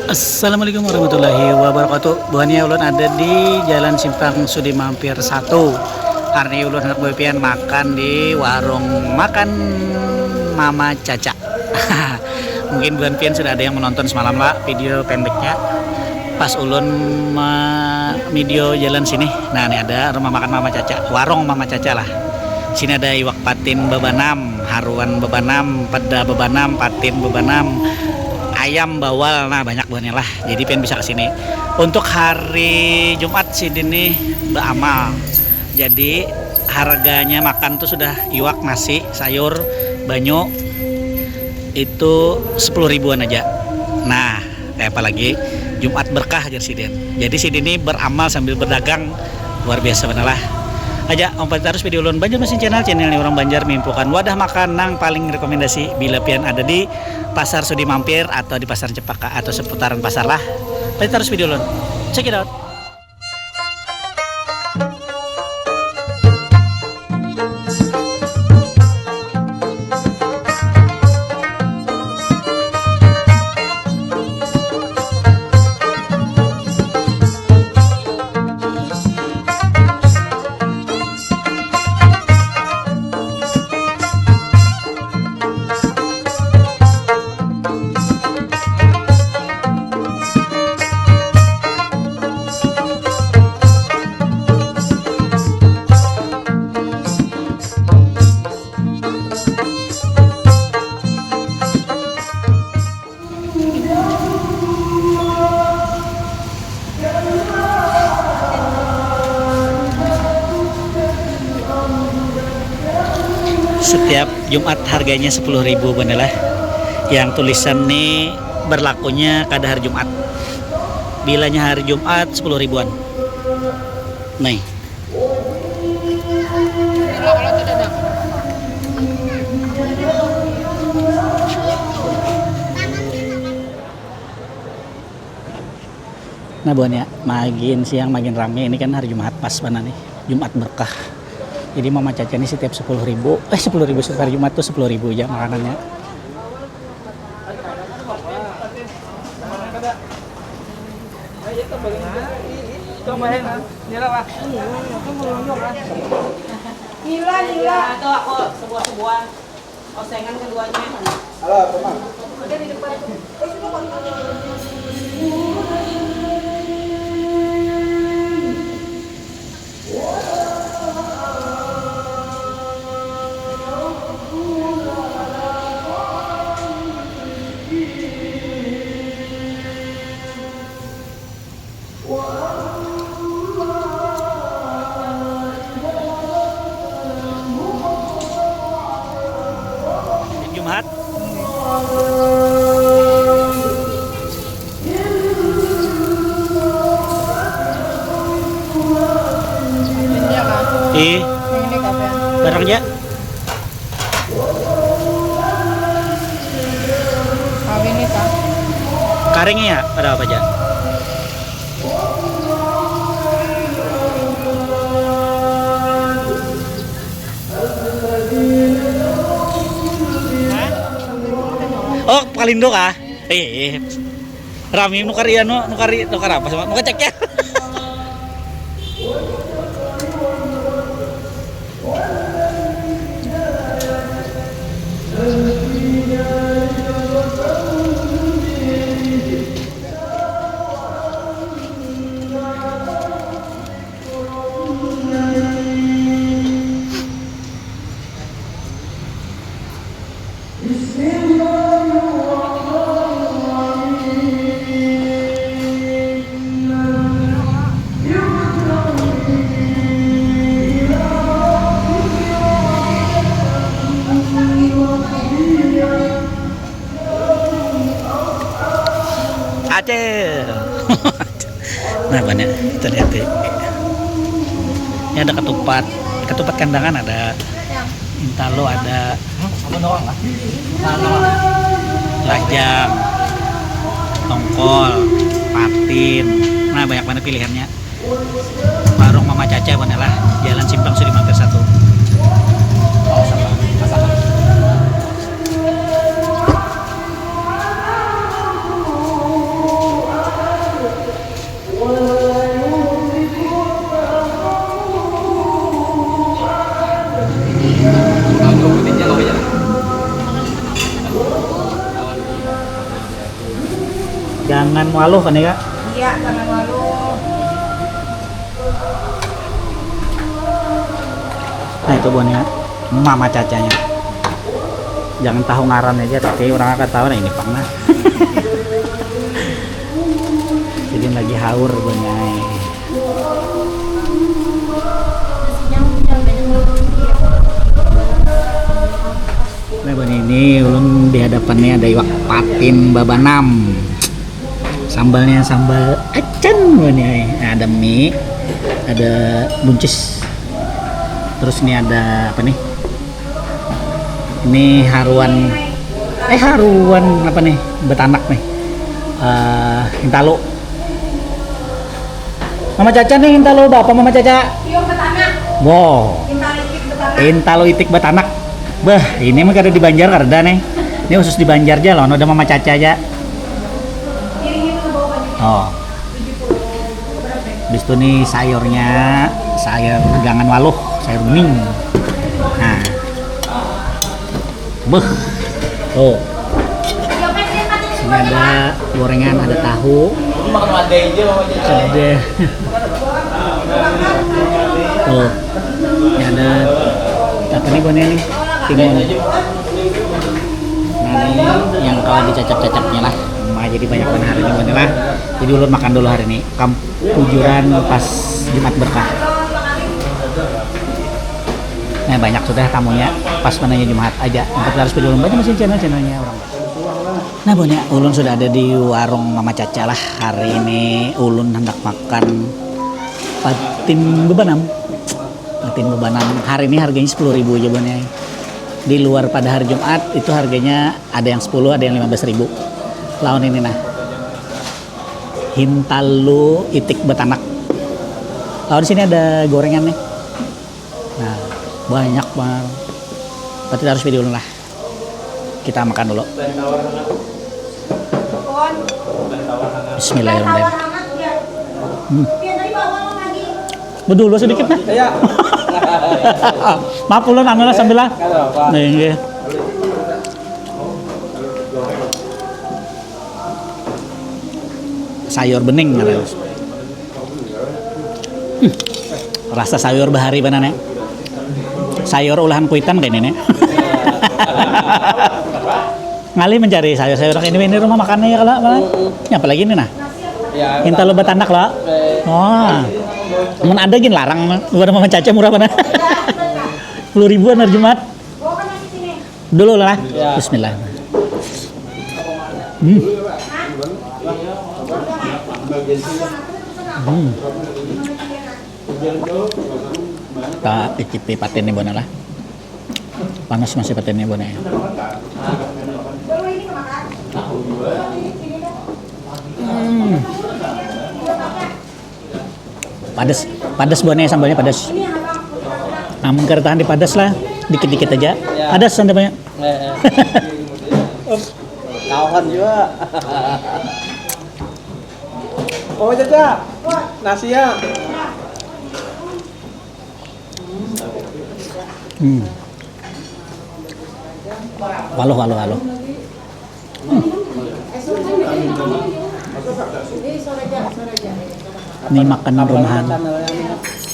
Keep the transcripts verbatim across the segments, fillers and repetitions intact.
Assalamualaikum warahmatullahi wabarakatuh. Buhannya ulun ada di Jalan Simpang Sudi Mampir satu. Hari ini ulun handak bawa pian makan di warung makan Mama Caca. Mungkin buhan pian sudah ada yang menonton semalam lah video pendeknya. Pas ulun me- video jalan sini. Nah, ini ada rumah makan Mama Caca, warung Mama Caca lah. Sini ada iwak patin babanam, haruan babanam, peda babanam, patin babanam, ayam bawal, nah banyak buahnya lah. Jadi pian bisa ke sini. Untuk hari Jumat sidin nih beramal. Jadi harganya makan tuh sudah iwak, nasi, sayur, banyu itu sepuluh ribuan aja. Nah, kayak apa lagi Jumat berkah aja sidin. Jadi sidin ini beramal sambil berdagang luar biasa benar lah. Aja, umpat terus video ulun Banjarmasin Channel, channelnya orang Banjar mimpukan wadah makan nang paling rekomendasi bila pian ada di Pasar Sudi Mampir atau di Pasar Cempaka atau seputaran pasar lah. Pasti terus video ulun. Check it out. Setiap Jumat harganya sepuluh ribu bener lah. Yang tulisan nih berlakunya kada hari Jumat. Bilanya hari Jumat sepuluh ribuan. Nih. Nah, buhannya makin siang makin rame. Ini kan hari Jumat pas mana nih, Jumat berkah. Jadi Mama Caca nih setiap sepuluh ribu, eh sepuluh ribu, setiap hari Jumat tuh sepuluh ribu aja makanannya. Nila, Nila. Itu aku sebuah-sebuah. Osengan keduanya. Halo, teman. Jumat. Ih, barang aja. Kawin nih, Kak. Karing ya, ada apa aja? Oh, Kalindo kah? Eh, rami nukari anu, nukari, nukar apa sama? Nukar cek ya. Aceh. Nah, banyak kita lihat deh. Ini ada ketupat, ketupat kandangan ada, intalo ada, lajang, tongkol, patin. Nah, banyak banget pilihannya. Warung Mama Caca, bukan lah, Jalan Simpang Sudi Mampir satu. Awas apa? Masakan. Jangan waluh kan ya, Kak? Iya, jangan waluh. Nah, itu buahnya Mama Cacanya. Jangan tahu ngaran aja, tapi orang akan tahu nah ini pang nah. Jadi lagi haur buahnya. Nah, buhan ini ulun di hadapan nih ada iwak patin babanam. Sambalnya sambal acan buhan ini. Nah, ada mie, ada buncis. Terus ini ada apa nih? Ini haruan, eh, haruan apa nih? Betanak nih. Eh, hintalu. Mama Caca nih hintalu, bapa Mama Caca? Wow. Hintalu itik betanak. Bah, ini mah kada di Banjar kada nih. Ini khusus di Banjar aja loh, ada Mama Caca aja. Oh. Habis itu nih sayurnya, sayur gangan waluh, sayur bening. Nah. Beuh. Tuh. Sini ada gorengan, ada tahu. Ada. Tuh. Ini ada apa nih buahnya nih? Timun. Nah, ini yang kalau dicacap-cacapnya lah. Nah, jadi banyak banget hari ini buahnya lah. Jadi ulun makan dulu hari ini. Kam bujuran pas Jumat berkah. Nah, banyak sudah tamunya pas menanya Jumat aja. Empat ratus video banyak masih channel-channelnya orang. Nah, buahnya ulun sudah ada di warung Mama Caca lah. Hari ini ulun hendak makan patin bebanam. Patin bebanam. Hari ini harganya sepuluh ribu aja buahnya. Di luar pada hari Jumat itu harganya ada yang sepuluh, ada yang lima belas ribu. Lawan ini nah. Hintalu itik betanak. Lawan sini ada gorengan nih. Nah, banyak banget. Berarti harus video lah. Kita makan dulu. Bismillahirrahmanirrahim. Hmm. Bedulu sedikit nah. Iya. Maaf ulun anu lah sambil lah. Kada apa. Nah, inggih. Sayur bening katanya. Hmm. Rasa sayur bahari banar nih. Sayur olahan kuitan kayak ini nih. Ngalih mencari sayur-sayur kayak ini, ini rumah makannya ya kalau mana? Ya, apalagi ini nah. Ya, hintalu betanak lah. Wah. Mun ada gin larang, bukan Mama Caca murah mana? Sepuluh ribuan hari Jumat. Dulu lah. Ya. Bismillah. Hmm. Hmm. Kita icipi patinnya buahnya lah. Panas masih patinnya buahnya. Hmm. Padas, padas buahnya, sambalnya padas. Namun kada tahan di padas lah, dikit-dikit aja. Ya. Padas sambalnya. Eh, eh. Kawan juga. Oh, Caca. Nasi ya. Hmm. Waluh, waluh, waluh. Hmm. Ini makanan rumahan.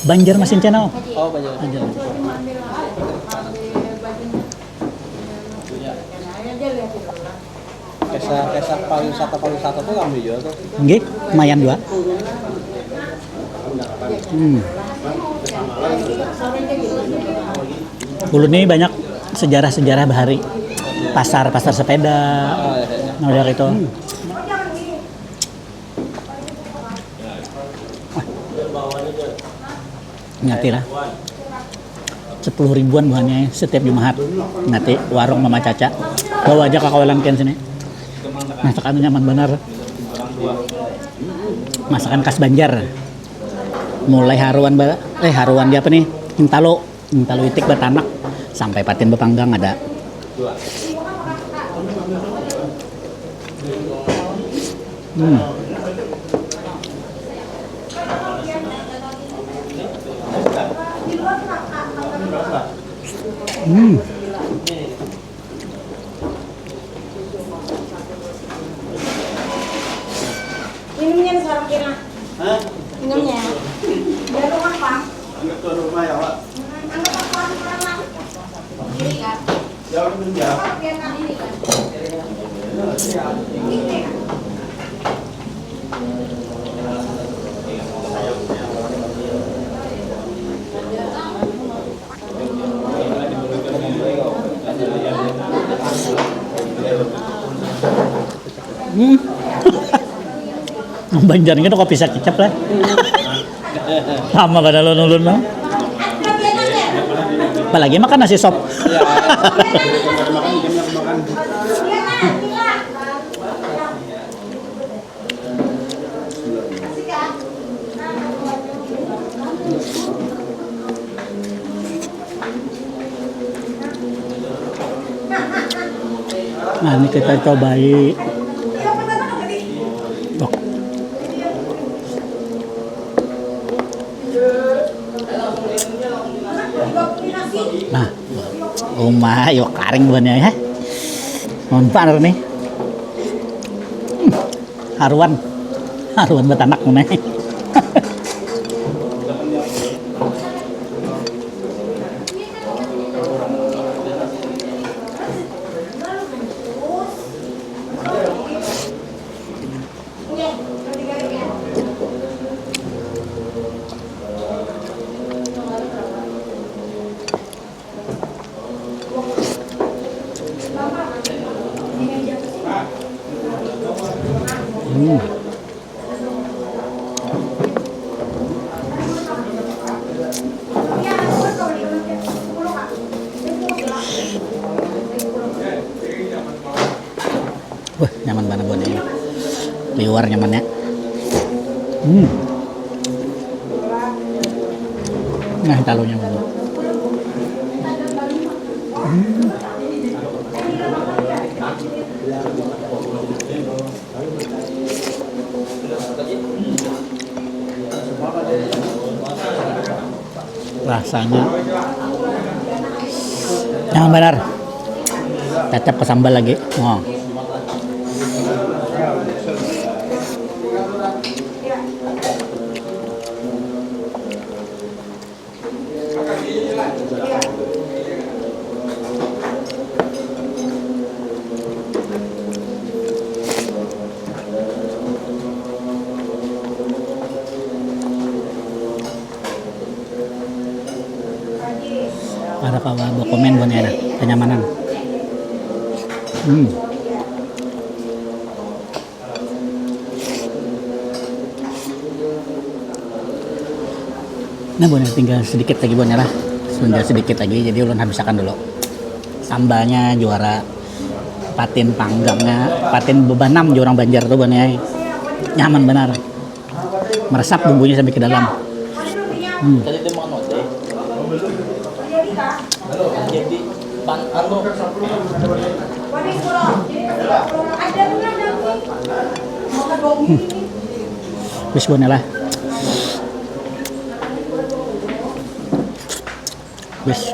Banjarmasin Channel. Oh, Banjarmasin. Banjar. Kisah, kisah pariwisata, pariwisata tuh ramai juga tuh. Nggih, lumayan juga. Hmm. Ulun ni banyak sejarah-sejarah bahari. Pasar, pasar sepeda. Oh, iya, iya. Nah, udah gitu. Hmm. Nyati lah. Sepuluh ribuan buhannya setiap Jumahat. Nanti warung Mama Caca. Bawa aja ke kawalan kian sini. Masakan nyaman benar. Masakan khas Banjar. Mulai haruan ba-, eh, haruan di apa nih? Hintalu. Hintalu itik batanak sampai patin bapanggang ada. Hmm. Hmm. Minumnya nih seorang kena. Hah? Minumnya. Biar rumah, Pak. Anggap tuan rumah ya, Pak. Hmm, anggap aku orang, orang lah. Diri, Kak. Ya, minum ya. Biar Kak ini, Kak. Ini, Kak. Hmm. Banjar gitu kopi sakicap lah. Sama pada ulun-ulun lah. Apalagi makan nasi sop. Nah, ini kita cobai. Nah, uma, yuk karing buahnya ya. Manfaat nih. Hmm. Haruan. Haruan batanak mana? Hmm. Wah, nyaman banget buat ini. Liwar nyamannya. Hmm. Nah, talunya mana? Hmm. Rasanya nyaman benar. Cacap ke sambal lagi. Wah. Ada kawa bakomen buhannya nah, kenyamanan. Hmm. Nah, buhannya tinggal sedikit lagi buhannya lah. Tinggal sedikit lagi, jadi ulun habisakan dulu. Sambalnya juara, patin panggangnya, patin bebanam jar urang Banjar tuh buhannya. Nyaman benar. Meresap bumbunya sampai ke dalam. Hmm. Tadi dia makan ojek. Jadi pan anu. Wis buhannya lah. Wis.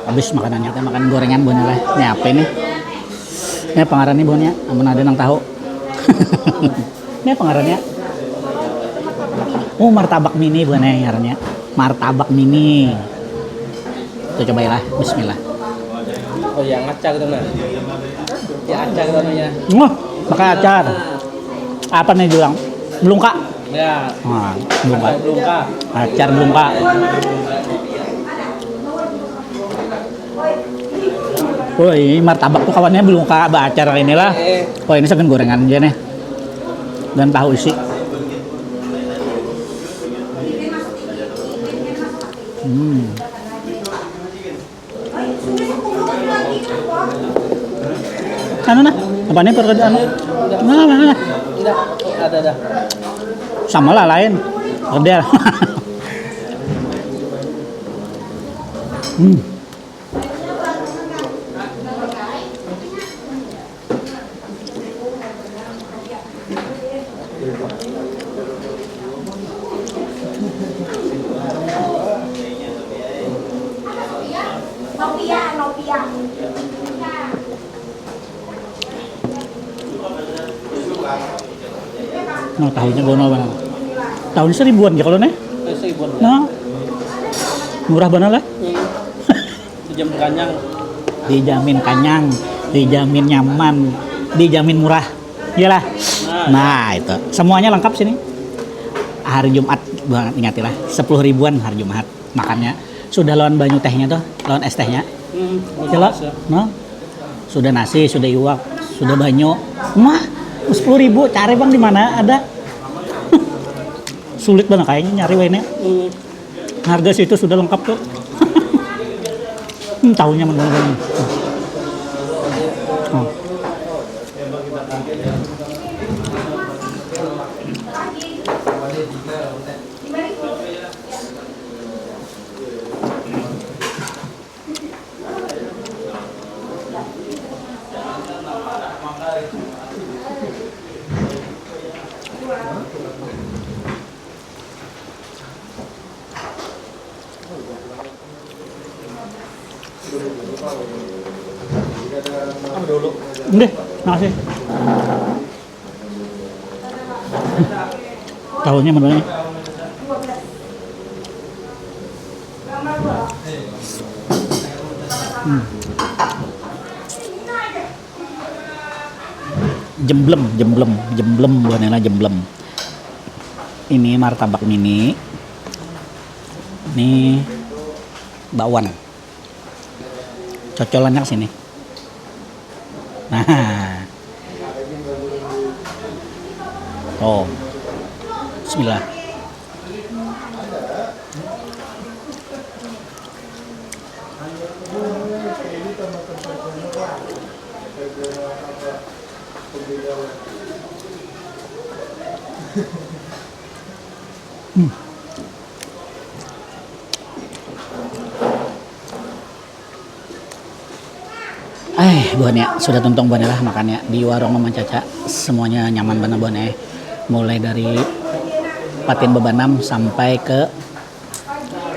Habis makanannya teh, makan gorengan buhannya lah. Ini apa ini? Ini apa ngarannya buhannya? Amun ada nang tahu. Ini apa ngarannya? Oh, martabak mini buhannya ngarannya. Martabak mini. Tuh, cobailah. Bismillah. Oh, yang acar tuh nah. Ya acar tuh ya. Wah, pakai acar. Apa nih bilang? Belungka. Ya. Nah, belungka. Acar belungka. Acar belungka. Woi, ini martabak tuh kawannya belungka, baacar inilah. Eh. Oh, ini sagan gorengan aja nih. Dan tahu isi. Hmm. Anu nah, apa nih perkedel anu? Nah, nah, nah. Tidak, ada, ada. Sama lah lain. Perkedel. Hmm. Nah, tahunya gonol banar. Tahunya seribuan ja kalau nih. Eh, seribuan. Nah, murah banar lah. Hmm. Dijamin kanyang. Dijamin kanyang, dijamin nyaman, dijamin murah. Iyalah. Nah, nah, itu. Semuanya lengkap sini. Hari Jumat, Bang, ingatilah, sepuluh ribuan hari Jumat makannya. Sudah lawan banyu tehnya tuh, lawan es tehnya. Hmm, ya, lo? Nah, sudah nasi, sudah iwak, sudah banyu. Mah, sepuluh ribu, cari, Bang, di mana ada? Sulit banget kayaknya nyari wine. Hmm. Harga situ sudah lengkap tuh. Hmm, tahunya mana, mana. Oh. Nggih, makasih. Tahunya mana? Hmm. Jemblem, jemblem, jemblem, buhannya lah jemblem. Ini martabak mini. Ini bakwan. Cocolannya ke sini. Nah. Oh. Bismillah. Hmm. Eh, buhannya sudah tuntung buhannya lah makannya di warung Mama Caca. Semuanya nyaman banar buhannya. Mulai dari patin bebanam sampai ke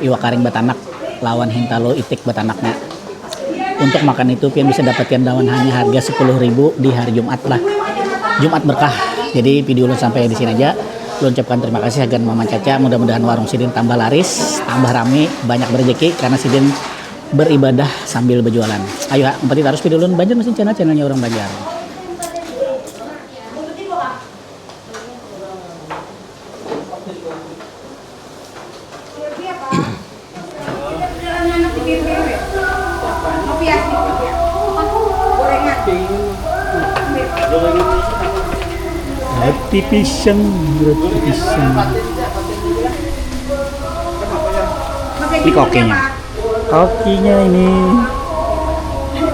iwak karing batanak lawan hintalu itik batanaknya. Untuk makan itu pian bisa dapatian lawan hanya harga sepuluh ribu di hari Jumat lah. Jumat berkah. Jadi video ulun sampai di sini aja. Ulun ucapkan terima kasih agan Mama Caca. Mudah-mudahan warung sidin tambah laris, tambah rami, banyak berejeki karena sidin beribadah sambil berjualan. Ayo, ha, umpati tarus video ulun Banjar Mesin Channel, channelnya orang Banjar. Roti pisang, roti pisang. Ini kokinya. Kokinya ini.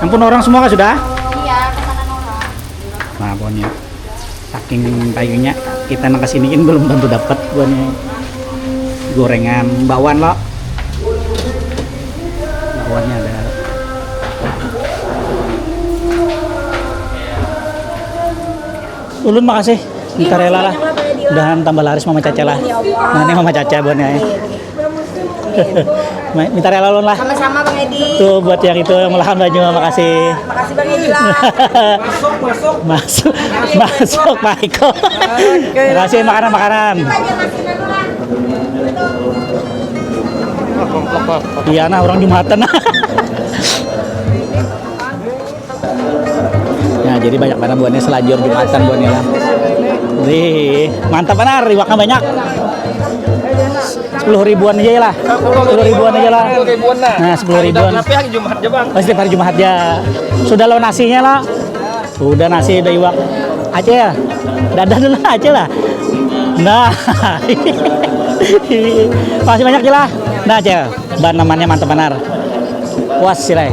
Ampun, orang semua kah sudah? Iya, pesanan orang. Nah, pokoknya saking kayunya kita nang kesini kan belum tentu dapat buahnya. Gorengan bakwan lo. Bakwannya ada. Ulun makasih. Minta rela lah. Mudahan tambah laris Mama Caca lah. Amin, ya Allah. Nah, ini Mama Caca buahnya. Iya, iya. Ma-, minta rela ulun lah. Sama-sama, Bang Edi. Tuh, buat yang itu, yang melahan banyu, makasih. Makasih, Bang Edi lah. Masuk, masuk, Pak Iko. Oke. Makasih makanan-makanan. Iya, nah, orang Jumatan. Ya, jadi banyak banar buahnya selajur Jumatan buahnya lah. Wih, mantap banar, iwaknya banyak. Sepuluh ribuan aja lah. Sepuluh ribuan aja lah. Sepuluh ribuan lah. Nah, sepuluh ribuan. Hari berapa ya? Hari Jumat aja, Bang. Oh, setiap hari Jumat aja. Sudah lo nasinya lah. Sudah nasi, udah iwak. Acil, dadah dulu Acil lah. Nah. Makasih banyak, Cil lah. Nah, Cil, bahan namanya mantap banar. Puas, Cil, eh.